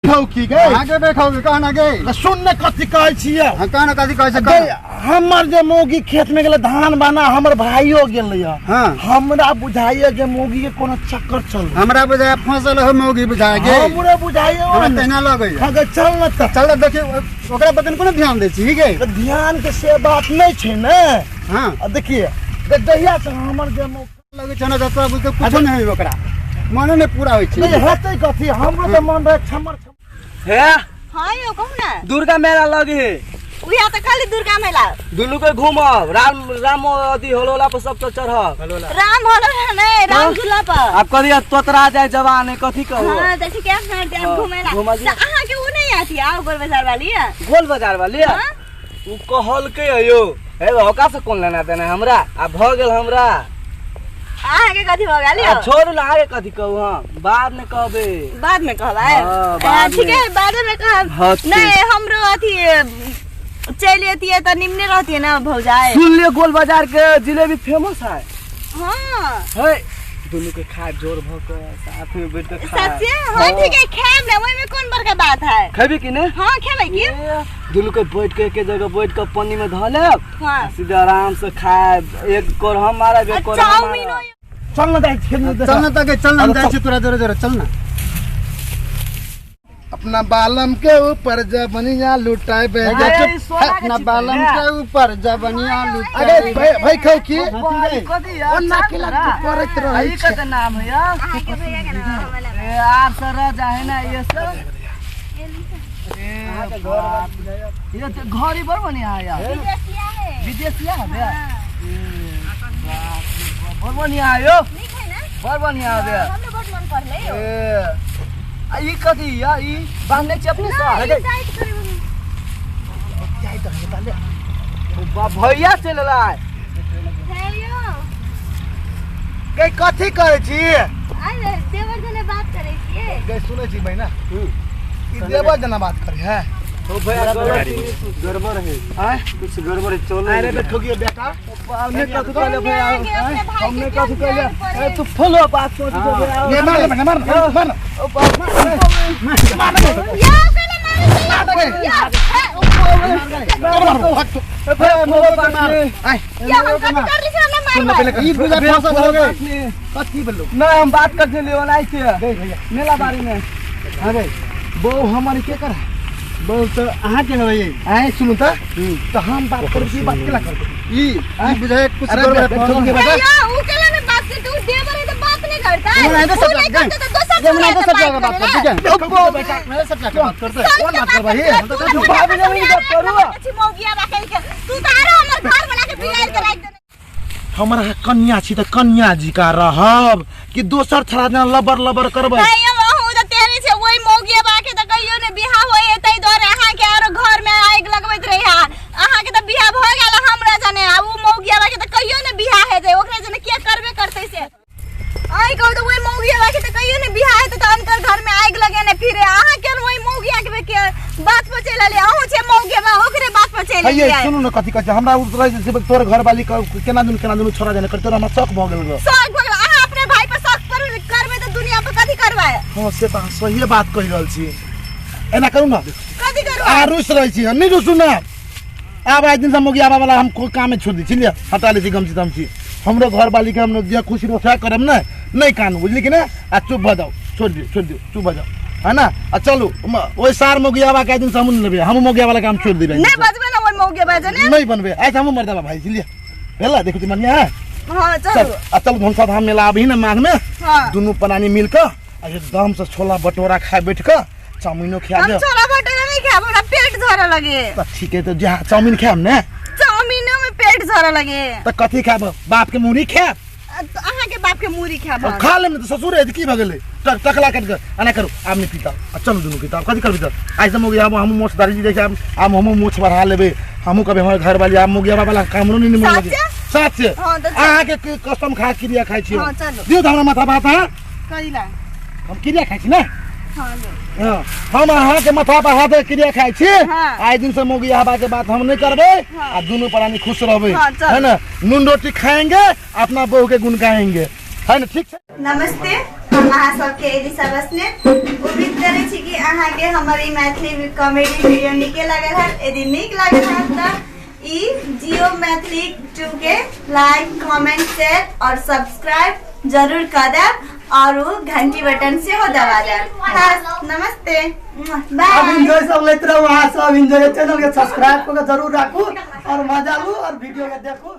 हौ की गै? अहाँके बैठाउ कह ना गे। आ सुन ने कथी कहै छियै। हाँ, कह ना कथी कहै छै। गै, हमर जे मौगी खेत में गेलै धान बाना, हमर भाइयो गेलै। हाँ। हमरा बुझाइए जे मौगी के कोनो चक्कर चल। हमरा बुझाय फंसल हो मौगी बुझाय गे। हमरो बुझाइए। हमरा तहिना लगैया। हाँ गै, चल न तऽ। चल देखियौ ओकरा बदन कोनो ध्यान दै छी गे? तऽ ध्यान के से बात नहि छै ने। हाँ। आ देखिए, जहिया से हमर जे मौगी लगै छै ने जतरा बुझते कुछो नहि होय ओकरा, मने नहि पूरा होइ छै। नहि हेतै कथी, हमरो तऽ मन रहै छमर छमर। हे। हाँ यौ, कहू ना। दुर्गा मेला लगे है। उहे तऽ कहली दुर्गा मेला। दुनू के घूमब, राम राम अथी होलोला पर सब तो चढ़ब। राम होलो नहीं, राम हाँ? झूला पर। आब कथी तोतरा जाए जवान है, कथी कहू? हाँ तऽ ठीक है, हाँ, हाँ, घूमे ला। घुमा दियौ। तऽ अहाँ के उ नहीं आती आओ गोल बाजार वाली है? गोल बाजार वाली है? हाँ? उ कहलकै यौ, हे ओकरा से कोन लेना देना हमरा, आ भऽ गेल हमरा। अहाँ के कथी भऽ गेल आ यौ? छोड़ू ना, आगे कथी कहू, हम बाद में कहबे। बाद में कहबै? हाँ, बाद ठीक में। है, बाद में कहब। हाँ, ठीक। नहीं, हमरो अथी चलि अतियै तऽ निमने रहतियै ने भौजाई। सुन लियो, गोल बाजार के जिलेबी फेमस है। हाँ। है, दुनू के खाए जोर भऽ के साथ में बैठ के खाए। सच्चे? हाँ, ठीक है, खाएब ने, ओहिमे कोन बड़का बात है। खेबी कि ने? हाँ, खेबै की। ए, दुनू के बैठ के एके जगह बैठ के पन्नी में धऽ लेब। हाँ। सीधे आराम से खाएब, एक कोर हम मारब, एक कोर हम चाउमीन मारब। चल न जाइ खेत में। चल ना तके, चल ना, हम अरे जाइ छी तोरा जोरे जोरे, चल ना। अपना बालम के ऊपर जबनिया लुटाए बे। अरे, ई सोना के अपना छिपल बालम है। के ऊपर जबनिया लुटाए। अरे भाई, भाई खाउ की? कथी यार? ओना केला तू करैत रहै ई छै। कते नाम है यार? अहाँके भैया के नाम हमरा ए आर सर रह है ना ये सब। ए बाप रे, ये तो घर ही बड़ बढ़िया है यार। विदेशिया है। विदेशिया है बे। ए बाप रे बाप, बड़ बढ़िया है यो। नीक है ना? बड़ बढ़िया है बे। हमरो बहुत मन पड़लै यौ। ए आ ई कथी या, ई बांधने छी अपने से? नहीं, ई टाइट करी। बाप, भैया चलि एलै। हे यौ। गै, कथी करै छी? अरे, देवर जने बात करै छियै। गै, सुनै छी बहिना, ई देवर जना बात करे है। ओ भैया, गड़बड़ है। आय? कुछ गड़बड़ है, चलो। अरे बे ठोकियो बेटा। हमने कथी कहले भैया? के अपने भाई हमने के कथी क्यों कहले? जान पड़े? ए, तू फलो बात सोच के भैया। ये मार ले बहिना, मार ना, मार ना। ओ बाप, यौ, कहले मारै छै यौ। हे, मार, मार, भाग तू। ए भैया, फलो बात नहीं। आय, यौ, हम कथी करली छै हमरा सुन ना मारबै? पहिले ई बुझा भैया, फसल हो फलो गई। बात नहीं। कथी बोलू? नहीं, हम बात करते लियो नहीं थे। गै भैया। मेला बारे में। हाँ गई। बहू हमर के कर? बहु तऽ अहाँके होबै। आय, सुनू तऽ, तऽ हम बात करै छी, बात केला करबै? ई ई बुझाय कुछ अरे गड़बड़ है। बे, ठोकियो हे बेटा। यौ, उ केला ने बात करतै? उ देवर है तऽ बात नहि करतै। हमरा उ सब नहि करतै तऽ दोसर हमरा छोरा सब तऽ बात जगह बात करै कर, ने। ठीक है? बेटा, मेरे सब जाके बात करते। कोन बात करबै हे? तू तऽ भाभी ने ई गप करू। छी मौगिया बाकल के। तू तऽ आरो हमर घर वाला के बिगाड़ के राखि देने। हमर अहाँ कन्या छी तऽ कन्या जी का रहब कि दोसर छड़ा जेना लबर लबर करबै? नहीं यौ, अहूँ तऽ तेहने छै। ओहि मौगिया बाके तऽ कहियो ने बियाह होय है, ताहि दुआरे अहाँके आरो घर में आगि लगबैत रही है। अहाँके तऽ बियाह भऽ गेल हमरा जने, आ उ मौगिया बाके तऽ कहियो ने बियाह हेतै, ओकरा जने के करबे करतै से। आइ कहू तऽ ओहि मौगिया बाके तऽ कहियो ने बियाह हेतै तऽ अनकर घर में आगि लगेने फिरे। अहाँ के ओहि मौगिया के के बात पर चलि एलियै? अहूँ छै मौगिया बा, ओकरे बात पर चलि हैये, एलियै। सुनू ने कथी कहै छै, हमरा उठ रहै छै तोर घरवाली केना दुनू केना दुनू छोड़ा जेना करतै, तोरा हमरा शौक भऽ गेल रह। शौक भऽ गेल? अहाँ अपने भाई पर शौक पर करबै तऽ दुनिया पर कथी करबै? हँ, से तऽ अहाँ सहिए बात कहि रहल छी। एना करू ने। कथी करू? अहाँ रुसि रहै छी, नहि रुसू ने। आब आइ दिनसँ मौगी आबऽ वाला हम कोइ कामे छोड़ि दै छी। लिअ, हटा लै छी गमछी तमछी। हमरो घरवालीके हम जे खुशी रहू सएह करब ने। नहि कानू, बुझली कि नहि? आ चुप भऽ जाउ, छोड़ि दियौ, छोड़ि दियौ, चुप भऽ जाउ, है ना? आ चलू, ओहि सार मौगियाबा के आइ दिनसँ हमहूँ नहि लेबै। हमहूँ मौगियावाला काम छोड़ि देबै। नहि बजबै ने ओहि मौगिया बाजने। नहि बनबै आइ हमहूँ मर्दाबा भाई छी। लिअ, भेल, देखू बढ़िया है। हाँ, चल। चलू। आ चलू धनसा धाम मेला अबही ने माघ में। हाँ। दुनू प्राणी मिल कऽ आ एकदम से छोला भटोरा खाए बैठ कऽ, चाउमीनो खिया हम देब। छोला भटूरा नहीं खाएब, हमरा पेट झरऽ लगे। तऽ ठीक है, तऽ जे चाउमीन खायब ने? चाउमीनो में पेट झरऽ लगे। तऽ कथी खायब? बाप के मुड़ी खायब? तऽ अहाँके बाप के मुड़ी खायब हम। खा लेब ने तऽ ससुर है तऽ की भऽ गेलै? टकला काटि कऽ एना करू, आब नहि पीता। आ चलू दुनू किताब कथी करबी तऽ? आइ से मोगी आब हमहूँ मोछ दाढ़ी जाइ छै, आब आब हमहूँ मोछ बढ़ा लेबै। हमहूँ कहबै हमर घरवाली आब मोगिया वाला कामरो नहि निमन लगे। साचे? साचे। हाँ, तऽ चल। अहाँके की कसम खा क्रिया खाइ छी हम। हाँ, चलू। दियौ तऽ हमरा माथा भात। अहाँ कथी ला? हम क्रिया खाइ छी ने। हाँ, लो। हाँ, हम अहाँके माथा पर हाथ क्रिया खाइ छी। हाँ। आइ दिन से मौगी हवा के बात हम नहीं करबै। हाँ। आ दुनू प्राणी खुश रहबै। हाँ, चल। है ना? नून रोटी खाएंगे, अपना बहू के गुण गाएंगे, है ना? ठीक छै। नमस्ते। हम अहाँ सबके एलिसा बसने। उम्मीद करै छी कि अहाँके हमर ई मैथिली कॉमेडी वीडियो नीके लागल हैत। यदि नीक लागल हैत तऽ ई जियो मैथिली 2 के लाइक, कमेंट, शेयर और सब्सक्राइब जरूर कऽ देब और उ घंटी बटन सेहो दबा देब। हाँ, नमस्ते, बाय। अब एंजॉय सब लेते रहो, अहाँ सब एंजॉय चैनल के सब्सक्राइब कऽ के जरूर राखू और मजा लू और वीडियो के देखू।